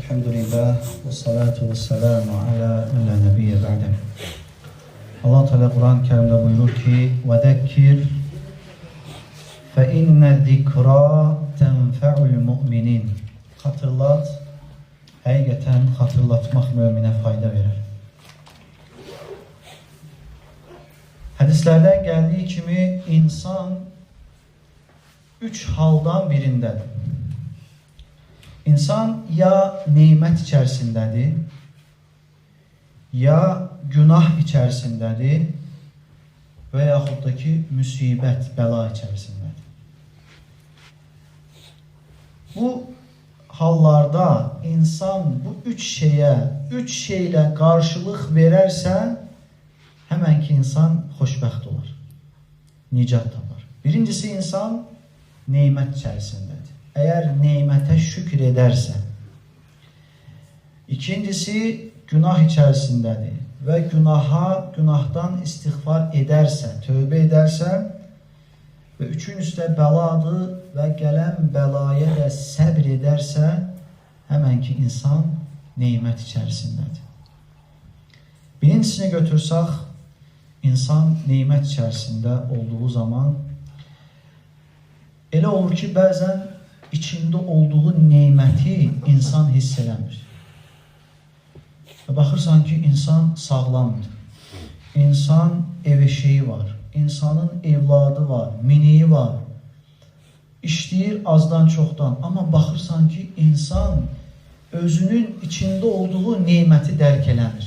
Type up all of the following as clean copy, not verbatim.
Elhamdülillah ve salatu ve selamu ala men la nebiyye ba'de. Allah Teala Kur'an-ı Kerim'de buyurur ki: "Ve zekkir fe inne zikra tenfe'ul mu'minin." Hatırlat, həqiqətən hatırlatmaq möminə fayda verir. Hədislərdən gəldiyi kimi insan üç haldan birindədir. İnsan ya nimət içərisindədir, ya günah içərisindədir və yaxud da ki, müsibət, bəla içərisindədir. Bu hallarda insan bu üç şeyə, üç şeylə qarşılıq verərsə, həmən ki insan xoşbəxt olar, nicat tapar. Birincisi, insan nemət içərisindədir. Əgər nemətə şükür edərsə. İkincisi, günah içərisindədir və günahdan istiğfar edərsə, tövbə edərsə və üçüncüsü də bəladır və gələn bəlaya da səbr edərsə, həmən ki insan nemət içərisindədir. Birincisini götürsək, insan nemət içərisində olduğu zaman elə olur ki, bəzən içində olduğu neməti insan hiss eləmir. Və baxırsan ki, insan sağlamdır. İnsan ev eşiyi var, insanın evladı var, miniyi var. İşləyir azdan çoxdan. Amma baxırsan ki, insan özünün içində olduğu neməti dərk eləmir.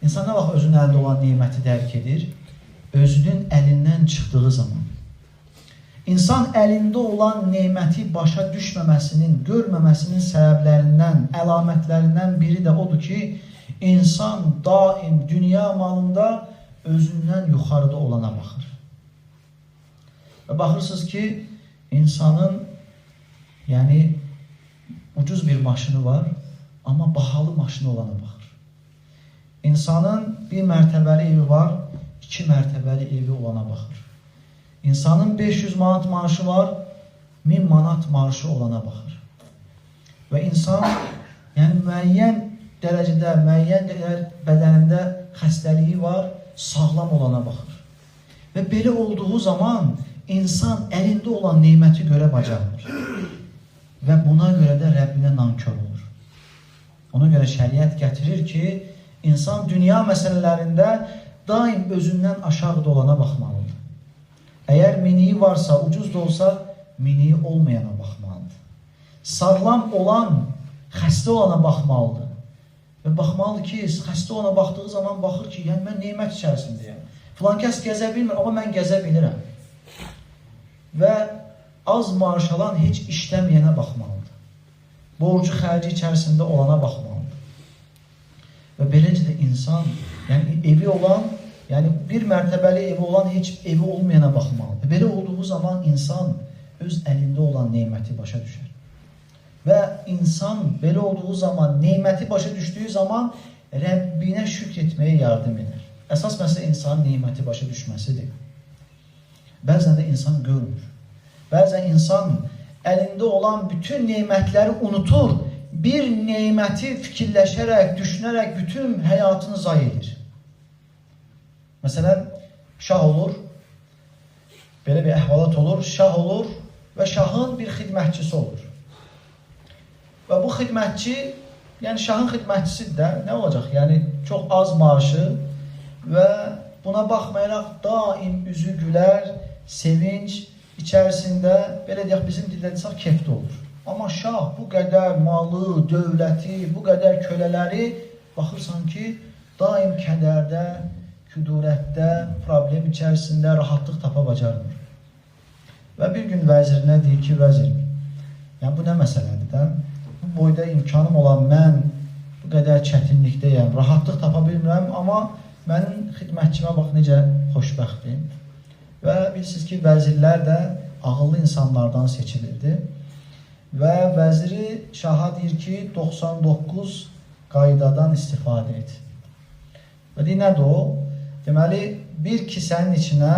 İnsan nə vaxt özünün əlində olan neməti dərk edir? Özünün əlindən çıxdığı zaman. İnsan əlində olan neməti başa düşməməsinin, görməməsinin səbəblərindən, əlamətlərindən biri də odur ki, insan daim dünya malında özündən yuxarıda olana baxır. Və baxırsınız ki, insanın yəni ucuz bir maşını var, amma bahalı maşını olana baxır. İnsanın bir mərtəbəli evi var, iki mərtəbəli evi olana baxır. İnsanın 500 manat maaşı var, 1000 manat maaşı olana baxır. Və insan yəni müəyyən dərəcədə, müəyyən qədər bədənində xəstəliyi var, sağlam olana baxır. Və belə olduğu zaman insan əlində olan neməti görə bacarmır. Və buna görə də Rəbbinə nankör olur. Ona görə şəriət gətirir ki, insan dünya məsələlərində daim özündən aşağıda olana baxmalıdır. Əgər miniyi varsa, ucuz da olsa, miniyi olmayana baxmalıdır. Sağlam olan, xəstə olana baxmalıdır. Və baxmalıdır ki, xəstə olana baxdığı zaman baxır ki, yəni mən nemət içərisindəyəm. Filan kəs gəzə bilmir, amma mən gəzə bilirəm. Və az maaş alan heç işləməyənə baxmalıdır. Borcu xərci içərisində olana baxmalıdır. Və beləcə də insan, yəni evi olan, yəni bir mərtəbəli evi olan heç evi olmayana baxmalıdır. Belə olduğu zaman insan öz əlində olan neməti başa düşər. Və insan belə olduğu zaman, neməti başa düşdüyü zaman Rəbbinə şükr etməyə yardım edər. Əsas məsələ insanın neməti başa düşməsidir. Bəzən də insan görmür. Bəzən insan əlində olan bütün nemətləri unutur, bir neməti fikirləşərək, düşünərək bütün həyatını zayi edir. Məsələn, şah olur, belə bir əhvalat olur, şah olur və şahın bir xidmətçisi olur. Və bu xidmətçi, yəni şahın xidmətçisidir də, nə olacaq? Yəni, çox az maaşı və buna baxmayaraq daim üzü gülər, sevinc içərisində, belə deyək, bizim dildə desək, kefli olur. Amma şah bu qədər malı, dövləti, bu qədər kölələri, baxırsan ki, daim kədərdə, küdurətdə, problem içərisində rahatlıq tapa bacarmır. Və bir gün vəzirinə deyir ki, vəzir, yəni bu nə məsələdir də? Bu boyda imkanım olan mən bu qədər çətinlikdəyəm, rahatlıq tapa bilmirəm, amma mənim xidmətçimə bax necə xoşbəxtim. Və bilirsiniz ki, vəzirlər də ağıllı insanlardan seçilirdi. Və vəziri şaha deyir ki, 99 qaydadan istifadə et. Və deyir, nədir o? Deməli, bir kisənin içinə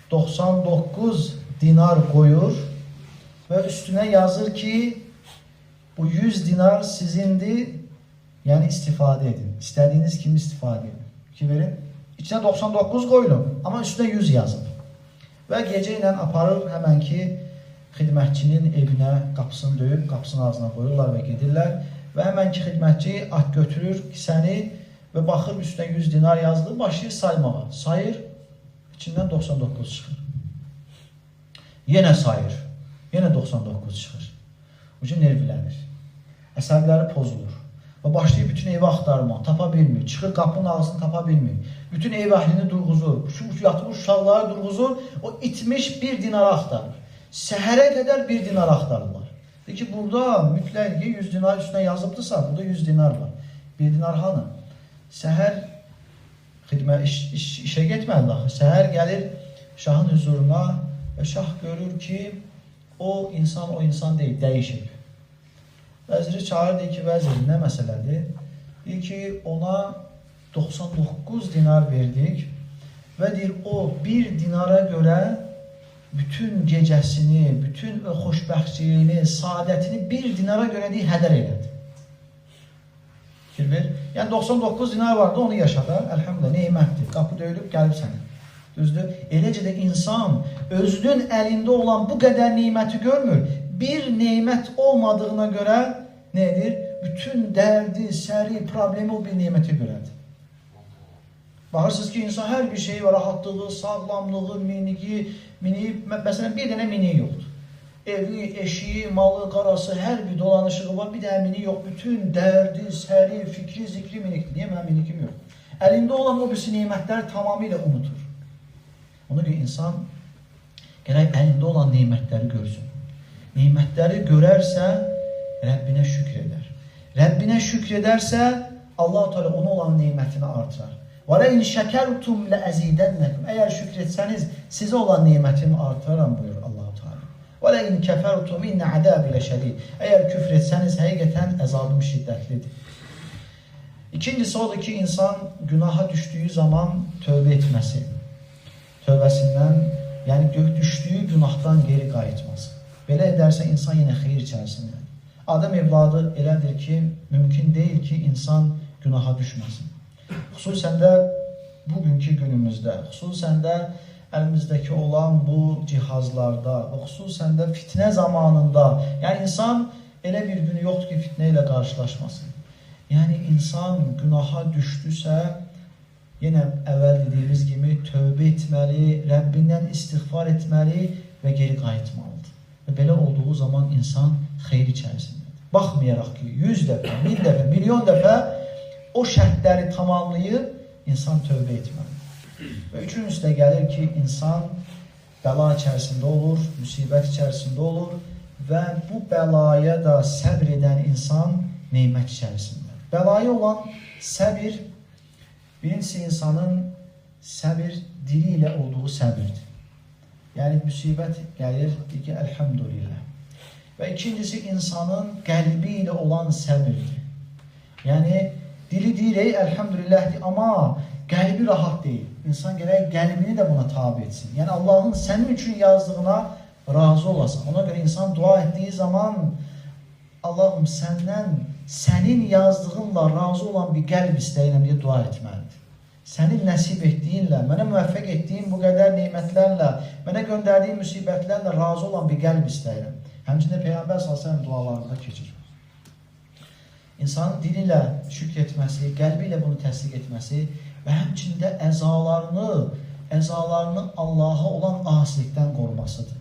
99 dinar qoyur və üstünə yazır ki, Bu 100 dinar sizindir, yəni istifadə edin. İstədiyiniz kimi istifadə edin. Ki verin, içinə 99 qoyulub, amma üstünə 100 yazıb. Və gecə ilə aparır həmən ki, xidmətçinin evinə qapısını döyüb, qapısının ağzına qoyurlar və gedirlər. Və həmən ki, xidmətçi at götürür kisəni və baxır üstünə 100 dinar yazılır, başlayır saymağa. Sayır, içindən 99 çıxır. Yenə sayır, yenə 99 çıxır. Ucu nervlənir, əsəbləri pozulur. Və başlayır bütün evi axtarmağa, tapa bilmir. Çıxır qapının ağzını tapa bilmir. Bütün ev əhlini durğuzur, yatmış uşaqları durğuzur, o itmiş bir dinarı axtarır. Səhərə qədər bir dinar axtarırlar. Deyir ki, burada mütləq ki, 100 dinar üstünə yazıbdırsa, burada 100 dinar var. Bir dinar hanı? Səhər xidmət, işə getməlidir axı. Səhər gəlir şahın hüzuruna və şah görür ki, o insan deyil, dəyişib. Vəziri çağırır, deyir ki, vəzir, nə məsələdir? Deyir ki, ona 99 dinar verdik və deyir, o bir dinara görə bütün gecəsini, bütün xoşbəxtçiliyini, saadətini bir dinara görə deyir, hədər elədi. Fikir ver. Yəni 99 dinar vardı, onu yaşadı. Əlhamdülillah, neymətdir. Qapı döyülüb, gəlib sənə. Düzdür? Eləcə də insan özünün əlində olan bu qədər neyməti görmür. Bir neymət olmadığına görə nə edir? Bütün dərdi, səri, problemi o bir neymətə görədir. Baxırsınız ki, insan hər bir şeyi var, rahatlığı, sağlamlığı, miniyi, məsələn, bir dənə miniyi yoxdur. Evi, eşiyi, malı, qarası, hər bir dolanışığı var, bir dənə miniyi yox. Bütün dərdi, səri, fikri, zikri minikdir. Niyə mənim minikim yox? Əlində olan o birisi neymətləri tamamilə unutur. Ona görə insan gərək əlində olan neymətləri görsün. Neymətləri görərsə, Rəbbinə şükr edər. Rəbbinə şükr edərsə, Allah-u Teala ona olan neymətini artırar. وَلَاِنْ شَكَرْتُمْ لَأَزِيدَنَّكُمْ. Əgər şükr etsəniz, sizə olan nemətimi artıraram buyur Allah-u Teala. وَلَاِنْ كَفَرْتُمْ اِنَّ عَذَابِ لَشَدِيدٌ. Əgər küfr etsəniz, həqiqətən əzabım şiddətlidir. İkincisi odur ki, insan günaha düşdüyü zaman tövbə etməsi. Tövbəsindən, yəni düşdüyü günahdan geri qayıtması. Belə edərsə insan yenə xeyir içərisindədir. Adəm evladı elədir ki, mümkün deyil ki, insan günaha düşməsin. Xüsusən də bugünkü günümüzdə, xüsusən də əlimizdəki olan bu cihazlarda, xüsusən də fitnə zamanında, yəni insan elə bir günü yoxdur ki, fitnə ilə qarşılaşmasın. Yəni insan günaha düşdüsə, yenə əvvəl dediyimiz kimi tövbə etməli, Rəbbindən istiğfar etməli və geri qayıtmalıdır. Və belə olduğu zaman insan xeyir içərisindədir. Baxmayaraq ki, 100 dəfə, 1000 dəfə, milyon dəfə o şərtləri tamamlayıb insan tövbə etməlidir. Və üçüncüsü də gəlir ki, insan bəla içərisində olur, müsibət içərisində olur və bu bəlaya da səbr edən insan neymət içərisindədir. Bəlaya olan səbir, birincisi insanın səbir dili ilə olduğu səbirdir. Yəni müsibət gəlir, deyir ki, əlhamdülillah. Və ikincisi insanın qəlbi ilə olan səbirdir. Yəni dili deyir, ey, əlhamdülillahdir, amma qəlbi rahat deyil. İnsan gərək qəlbini də buna tabi etsin. Yəni Allahın sənin üçün yazdığına razı olasan. Ona görə insan dua etdiyi zaman Allahım səndən, sənin yazdığınla razı olan bir qəlb istəyirəm deyə dua etməlidir. Sənin nəsib etdiyinlə, mənə müvəffəq etdiyin bu qədər nemətlərlə, mənə göndərdiyin müsibətlərlə razı olan bir qəlb istəyirəm. Həmçinin Peyğəmbər sallallahu əleyhi və səlləm dualarında keçir. İnsanın dili ilə şükr etməsi, qəlbi ilə bunu təsdiq etməsi və həmçində əzalarını Allaha olan asilikdən qorumasıdır.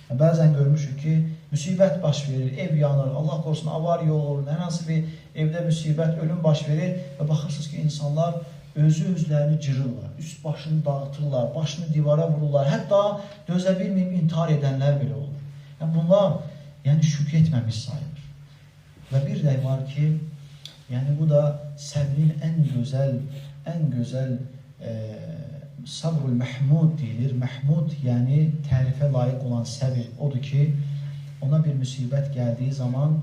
Yəni, bəzən görmüşük ki, müsibət baş verir, ev yanır, Allah qorusun, avariya olur, hər hansı bir evdə müsibət, ölüm baş verir və baxırsınız ki, insanlar özü özlərini cırırlar, üst başını dağıtırlar, başını divara vururlar, hətta dözə bilməyib intihar edənlər belə olur. Yəni, bunlar yəni, şükr etməmiş sayılır. Və bir də var ki, yəni bu da səbrin ən gözəl sabrul məhmud deyilir. Məhmud, yəni tərifə layiq olan səbir odur ki, ona bir müsibət gəldiyi zaman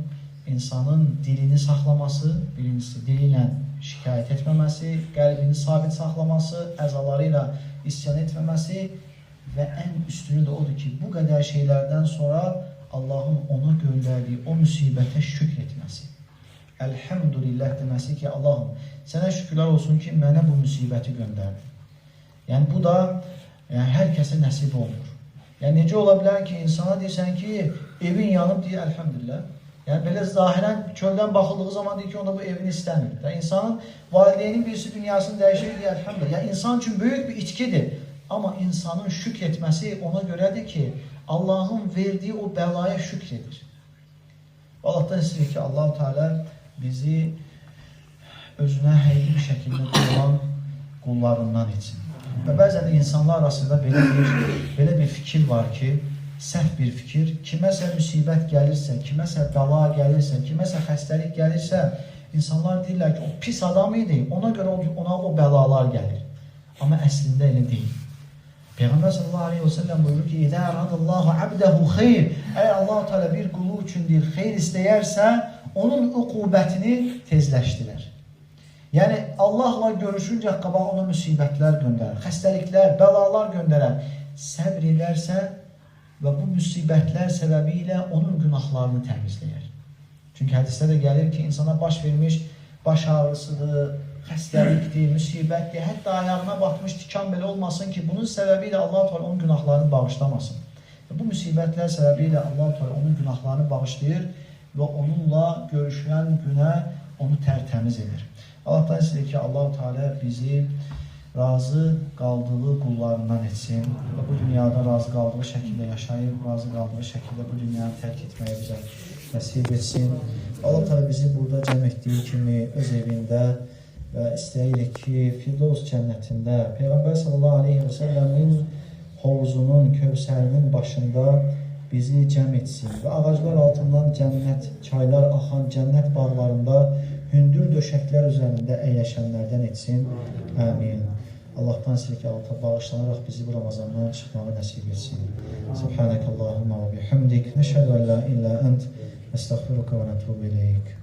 insanın dilini saxlaması, birincisi dili ilə şikayət etməməsi, qəlbini sabit saxlaması, əzaları ilə isyan etməməsi və ən üstünü də odur ki, bu qədər şeylərdən sonra Allahın ona göndərdiyi o müsibətə şükr etməsi. Elhamdülillah deməsi ki, Allahım, sənə şükürlər olsun ki, mənə bu müsibəti göndərdin. Yəni, bu da hər kəsə nəsib olmur. Yəni, necə ola bilər ki, insana deyirsən ki, evin yanıb, deyir, elhamdülillah. Yəni, belə zahirən çöldən baxıldığı zaman deyir ki, onda bu evini istəmir. Yəni, insanın valideynin birisi dünyasını dəyişir, deyir, elhamdülillah. Yəni, insan üçün böyük bir itkidir. Amma insanın şükr etməsi ona görədir ki, Allahın verdiyi o bəlaya şükr edir. Allahdan istəyirik ki, Allah-u Teala bizi özünə həqiqi bir şəkildə qul olan qullarından etsin. Və bəzən də insanlar arasında belə bir fikir var ki, səhv bir fikir, kiməsə müsibət gəlirsə, kiməsə bəla gəlirsə, kiməsə xəstəlik gəlirsə, insanlar deyirlər ki, o pis adam idi, ona görə ona o bəlalar gəlir. Amma əslində elə deyil. Peyğəmbər sallallahu aleyhi və səlləm buyurur ki, İzə əradallahu abdəhu xeyr. Əgər Allah-u Teala bir qulu üçün deyir, xeyr istəyərsə, onun uqubətini tezləşdirər. Yəni, Allahla görüşüncə qabaq ona müsibətlər göndərər, xəstəliklər, bəlalar göndərər. Səbr edərsə və bu müsibətlər səbəbi ilə onun günahlarını təmizləyər. Çünki hədisdə də gəlir ki, insana baş vermiş baş ağrısıdır, xəstəlikdir, müsibətdir, hətta ayağına batmış tikan belə olmasın ki, bunun səbəbi ilə Allah-u Teala onun günahlarını bağışlamasın. Və bu müsibətlər səbəbi ilə Allah-u Teala onun günahlarını bağışlayır və onunla görüşən günə onu tərtəmiz edir. Allahdan istəyirik ki, Allah-u Teala bizi razı qaldığı qullarından etsin və bu dünyada razı qaldığı şəkildə yaşayıb, razı qaldığı şəkildə bu dünyanı tərk etməyi bizə nəsib etsin. Allah Teala bizi burada cəm etdiyi kimi öz evində və istəyirik ki, Firdevs cənnətində Peyğəmbər sallallahu aleyhi və səlləmin hovuzunun, Kövsərinin başında bizi cəm etsin və ağaclar altından cənnət, çaylar axan cənnət bağlarında hündür döşəklər üzərində əyləşənlərdən etsin. Amin. Allahdan istəyirik ki, Allah bağışlanaraq bizi bu Ramazandan çıxmağı nəsib etsin. Subhanəkallahumma və bihamdik. Nəşhədu ən la ilahe ent. Nəstəğfiruka və nətubu ileyk.